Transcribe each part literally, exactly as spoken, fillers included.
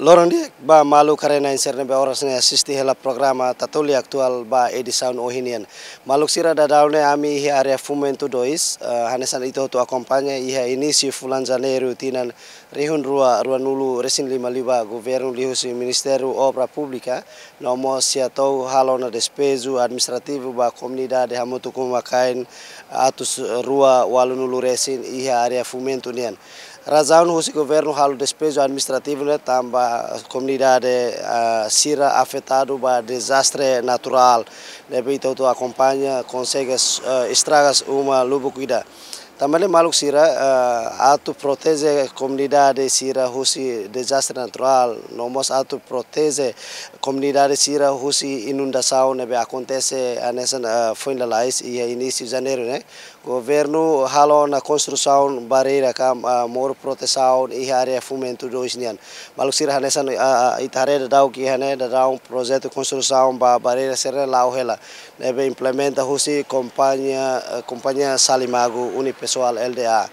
Loron di'ak ba maluk haree-na'in sira ne'ebé oras ne'e asiste hela programa Tatoli Atuál ba edisaun ohin nian. Maluk sira, daudaun ne'e ami iha área Fomento dois, eh, hanesan ita hotu akompaña iha inísiu fulan Janeiru tinan rihun rua ruanulu resin lima liubá, governu liuhusi Ministériu Obra Públika no mós SEATOU halo ona despeju administrativu ba komunidade hamutuk uma-kain atus rua ualunulu resin iha área Fomento nian. Razaun husi governu halo despeju administrativu ne'e tanba komunidade, ah, sira afetadu ba dezastre naturál ne'ebé ita hotu akompaña, konsege, eh, estraga uma lubuk ida. Tanba ne'e maluk sira, eh, atu proteje komunidade sira husi dezastre naturál, no mós atu proteje komunidade sira husi inundasaun ne'ebé akontese hanesan, eh, foin lalais iha inísiu Janeiru ne'e, governu halo ona konstrusaun barreira ka, ah, moru protesaun iha área Fomento dois nian. Maluk sira, hanesan, ah, ah, ita haree daudaun iha ne'e, daudaun projetu konstrusaun ba barreira sira-ne'e la'o hela, ne'ebé implementa husi kompañia, eh, kompañia Salimagu Unipessoal L D A.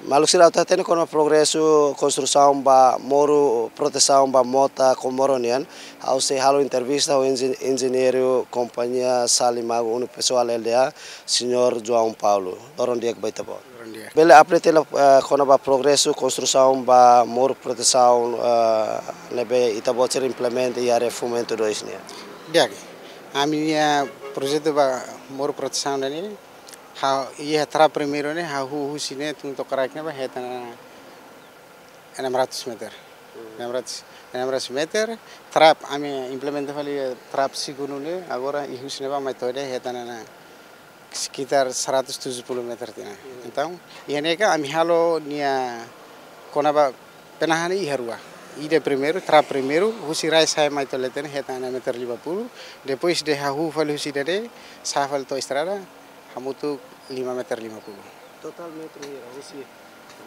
Maluk sira, atu hatene kona-ba progresu konstrusaun ba moru protesaun ba mota Comoro nian, ha'u sei halo entrevista ho enji-, enjeñeiru kompañia Salimagu Unipessoal L D A, Señór João Paulo. Loron di'ak ba ita-boot. Loron di'ak. Bele update hela, eh, kona-ba progresu konstrusaun ba moru protesaun, eh, ne'ebé ita-boot sira implementa iha área Fomento dois nian? Di'ak, ami-nia projetu ba moru protesaun ne'e, ha, iha trap primeiru ne'e, hahú husi ne'e tun to'o kraik ne'ebá hetan enam ratus meter. Hmm. Enam ratus, enam ratus meter, trap, ami implementa fali trap segundu ne'e, agora iha husi ne'ebá mai to'o ne'e hetan ona sekitar seratus tujuh puluh meter tiha ona. Hmm. Entaun, iha ne'e ka ami halo nia kona-ba penahan iha rua. Ida primeiru, trap primeiru, husi rai sa'e mai to'o leten ne'e hetan enam meter lima puluh, depois de hahú fali husi ida-ne'e, sa'e fali to'o estrada, hamutuk lima meter lima puluh. Totál metru hira, husi,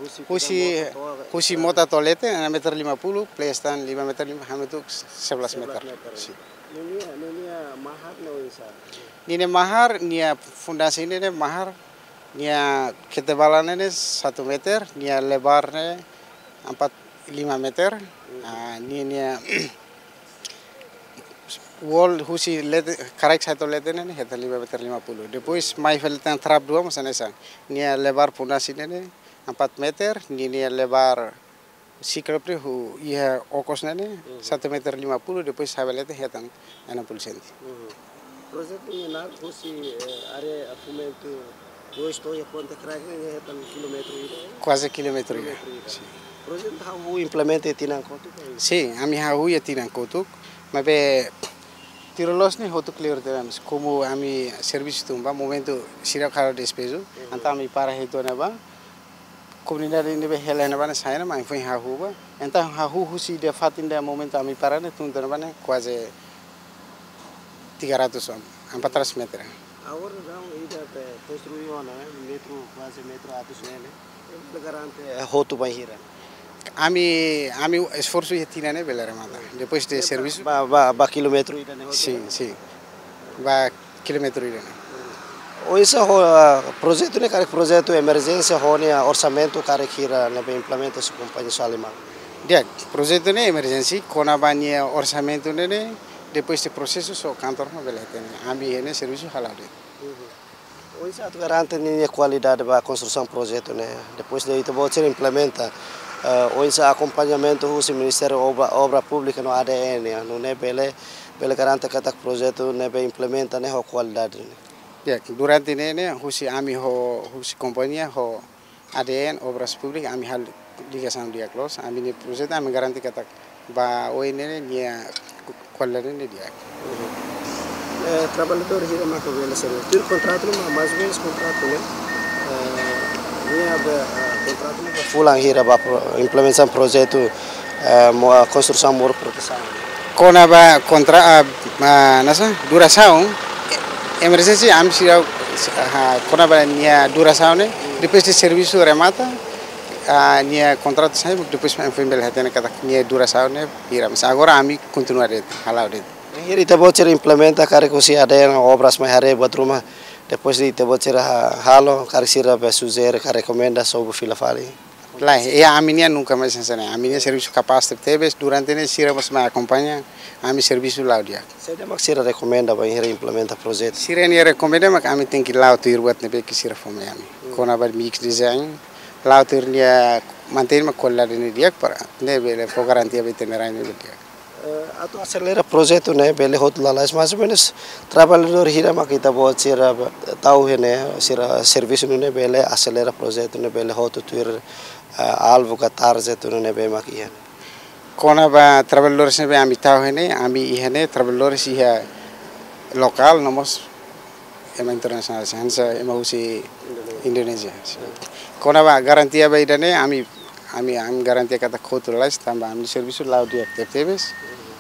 husi Husi, pega mota to'o, husi eh, mota to'o leten, enam meter lima puluh, plus tan lima meter lima, hamutuk sebelas meter. Sebelas meter. Sin. Ninia, ninia mahar ne'e oinsá? Ninia mahar, nia fundasaun ne'e mahar, nia ketebalan ne'e satu meter, nia lebar ne'e empat, lima meter, Hmm. ah, nia, nia wall husi leten, kraik sa'e to'o leten ne'e, hetan lima meter lima puluh. Depois, mai fali tan trap dua, mós hanesan. Nia lebar fundasaun ne'e, empat meter, ninia lebar siklop ne'e, hu, iha okos ne'e, Mhm. satu meter lima puluh, depois sa'e ba leten hetan enam puluh senti. Mhm. Projetu ne'e naran husi, eh, área Fomento dois to'o iha ponte kraik ne'e hetan kilómetru ida, eh? Kuaze kilómetru ida. Kilómetru ida. Sin. Projetu hahú implementa iha tinan kotuk ka? Sin, ami hahú iha tinan kotuk. Maibé tuir loloos ne'e hotu kleur tebes. Komu ami servisu tun ba, momentu sira halo despeju, Mhm. entaun ami para hela uitoan ne'ebá. Komunidade ne'ebé hela ne'ebá ne'e sai ona, mai foin hahú ba. Entaun hahú husi ida fatin ida momentu ami para ne'e tun to'o ne'ebá ne'e kuaze tiga ratus, empat ratus meter. Agora daudaun ida be konstrui ona, eh, metru, kuaze metru atus ne'e, ne'e. Bele garante, eh, hotu bainhira? Ami, ami esforsu iha tinan ne'e bele remata. Depois de servisu. Ba, ba, ba kilómetru ida ne'e hotu? Sin, sin. Ba kilómetru ida ne'e. Oinsá ho, ah, projetu ne'e, karik projetu emerjénsia ho nia orsamentu karik hira ne'ebé implementa husi kompañia Salimagu? Di'ak, projetu ne'e emerjénsia, kona-ba nia orsamentu ne'e, ne'e, depois de prosesu só kantor mak bele hatene. Ami iha ne'e servisu hala'o de'it. Uhum. Oinsá atu garante ninia kualidade ba konstrusaun projetu ne'e? Depois de ita-boot sira implementa, eh, oinsá akompañamentu husi Ministériu Obra, Obra Públika no A D N, ya, nune'e bele, bele garante katak projetu ne'ebé implementa ne'e ho kualidade ne'e? Ya, durante ne'e, ne'e, husi ami ho, husi kompañia ho A D N, Obras Públikas, ami halo ligasaun di'ak loos, ami-nia projetu, ami garante katak ba oin ne'e, ne'e, nia ku-, kualidade ne'e di'ak. Eh, traballadór hira maka bele serve? Tuir kontratu ne'e, ma-, mais ou menos kontratu ne'e, eh, nia be, eh, kontratu ne'e ba fulan hira ba pro-, implementasaun projetu, eh, mo-, konstrusaun moru protesaun? Kona-ba kontra-, ah, ah, nasa, durasaun, emerjénsia ami sira, ah, kona-ba nia durasaun ne'e, depois de servisu remata, ah, nia kontratu sai, depois ami foin bele hatene katak nia durasaun ne'e hira. Mas agora ami kontinua de'it, hala'o de'it. Hira ita-boot sira implementa karik husi A D N Obras mai haree buat ruma, depois de ita-boot sira ha-, halo, karik sira be sujere ka rekomenda sobu fila fali? Lae, iha ami-nian nunka mais hanesan ne'e. Ami-nian servisu kapás tebetebes, durante ne'e sira mós mai akompaña, ami servisu la'o di'ak. Saida mak sira rekomenda ba implementa projetu? Sira-nia rekomenda mak ami tenke la'o tuir buat ne'ebé ke sira fó mai ami. Kona-ba mix design, la'o tuir nia mantein mak kualidade ne'e di'ak para ne'e bele fó garantia ba ita-nia rai ne'e bele di'ak. Eh, atu aselera projetu ne'e bele hotu lalais, mais ou menus traballadór hira mak ita-boot sira tau iha ne'e, sira servisu nune'e bele aselera projetu ne'e bele hotu tuir, eh, alvu ka target nune'e ne'ebé mak iha. Kona-ba traballadores ne'ebé ami tau iha ne'e, ami iha ne'e traballadores iha lokál no mós ema internasionál, hanesan ema husi Indonézia. Kona-ba garantia ba ida-ne'e, ami, ami, ami garantia katak hotu lalais tanba ami servisu la'o di'ak tebetebes.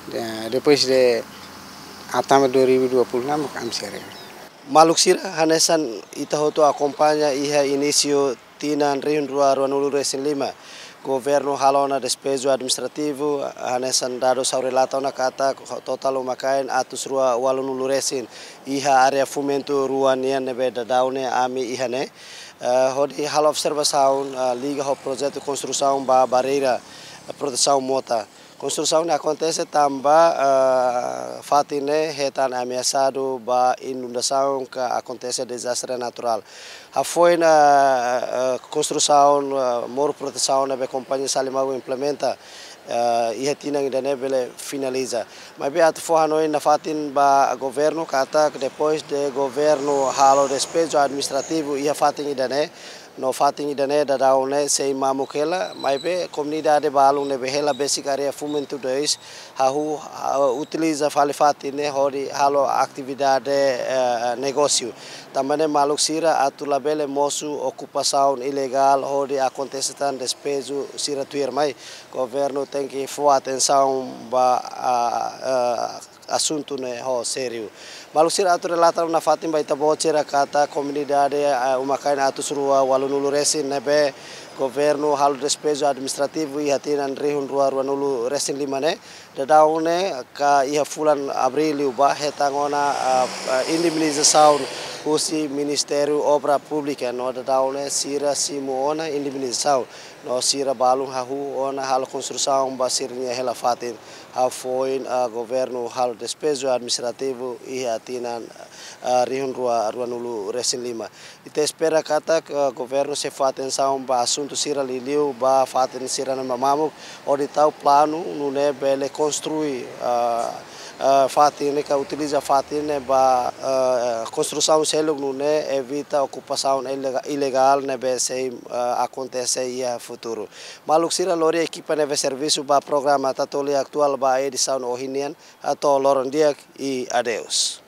De-, depois de hatama dua ribu dua puluh enam, ami sere. Maluk sira, hanesan ita hotu akompaña iha inísiu tinan rihun rua ruanulu resin lima, governu halo ona despeju administrativu, hanesan dadus ha'u relata ona katak totál uma-kain atus rua ualunulu resin iha área Fomento rua nian ne'ebé daudaun ne'e ami iha ne'e. Eh, hodi halo observasaun, eh, liga ho projetu konstrusaun ba barreira, eh, protesaun mota. Konstrusaun ne'e akontese tanba, eh, fatin ne'e hetan ameasadu ba inundasaun ka akontese dezastre naturál. Hafoin, eh, eh, konstrusaun, eh, moru protesaun ne'ebé kompañia Salimau implementa, eh, iha tinan ida-ne'e bele finaliza. Maibé atu fó hanoin nafatin ba governu katak depois de governu halo despeju administrativu iha fatin ida-ne'e, no fatin ida-ne'e daudaun ne'e sei mamuk hela, maibé komunidade balun ne'ebé hela besik área Fomento dois, hahú, ah, utiliza fali fatin ne'e hodi halo atividade, eh, negósiu. Tanba ne'e maluk sira atu labele mosu okupasaun ilegál hodi akontese tan despeju sira tuirmai. Governu tenke fó atensaun ba, ah, ah, asuntu ne'e ho sériu. Maluk sira, atu relata nafatin ba ita-boot sira katak komunidade, eh, uma-kain atus rua ualunulu resin ne'ebé governu halo despeju administrativu iha tinan rihun rua ruanulu resin lima ne'e, daudaun ne'e ka iha fulan Abríl liubá hetan ona, ah, ah, indemnizasaun husi Ministériu Obra Públika, no daudaun ne'e sira simu ona indemnizasaun. No sira balun hahú ona halo konstrusaun ba sira-nia hela fatin. Hafoin, ah, governu halo despeju administrativu iha tinan, ah, rihun rua ruanulu resin lima. Ita espera katak, ah, governu sei fó atensaun ba asuntu sira liuliu ba fatin sira ne'ebé mamuk, hodi tau planu nune'e bele konstrui, ah, ah, fatin ne'e ka utiliza fatin ne'e ba, ah, konstrusaun seluk nune'e evita okupasaun ilega-, ilegál ne'ebé sei, ah, akontese iha futuru. Maluk sira, lori ekipa ne'ebé servisu ba programa Tatoli Atuál ba edisaun ohin nian, hato'o loron di'ak i adeus.